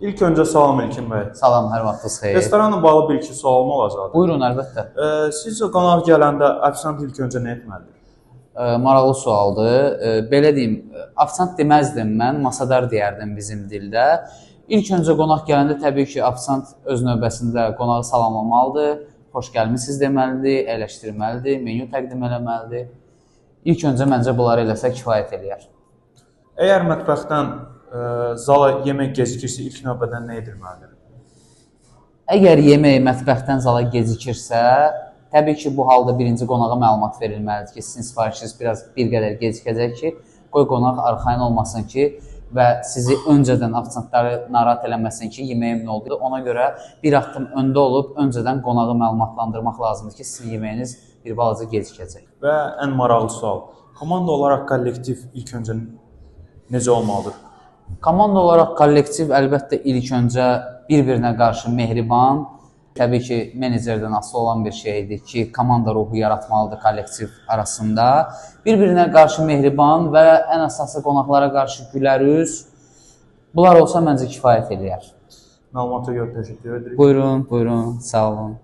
İlk öncə salam İlkin bəy. Salam, hər vaxtınız xeyir. Restoranla bağlı bir-iki sualım olacaqdı. Buyurun, əlbəttə. Sizcə qonaq gələndə ofisiant ilk öncə nə etməlidir? Maraqlı sualdır. Belə deyim, ofisiant deməzdim mən, masadar deyərdim bizim dildə. İlk öncə qonaq gələndə təbii ki, ofisiant öz növbəsində qonağı salamlamalıdır, xoş gəlmisiniz deməlidir, əyləşdirməlidir, menyu təqdim eləməlidir. İlk öncə məncə bunları eləsə kifayət eləyər. Əgər mətbəxdən zala yemək gecikirsə, ilk növbədən nə edilməlidir? Əgər yemək mətbəxdən zala gecikirsə, təbii ki, bu halda birinci qonağa məlumat verilməlidir ki, sizin sifarişiniz biraz bir qədər gecikəcək ki, qoy qonaq arxayın olmasın ki, və sizi öncədən ofisiantları narahat eləməsin ki, yeməyim nə oldu. Ona görə bir addım öndə olub öncədən qonağı məlumatlandırmaq lazımdır ki, sizin yeməyiniz bir balaca gecikəcək. Və ən maraqlı sual. Komanda olaraq kollektiv ilk öncə necə olmalıdır? Komanda olaraq kollektiv əlbəttə ilk öncə bir-birinə qarşı mehriban, təbii ki, menecerdən asılı olan bir şeydir ki, komanda ruhu yaratmalıdır kollektiv arasında. Bir-birinə qarşı mehriban və ən əsası qonaqlara qarşı gülərüz. Bunlar olsa məncə kifayət eləyər. Məlumata görə təşəkkür edirik. Buyurun, buyurun, sağ olun.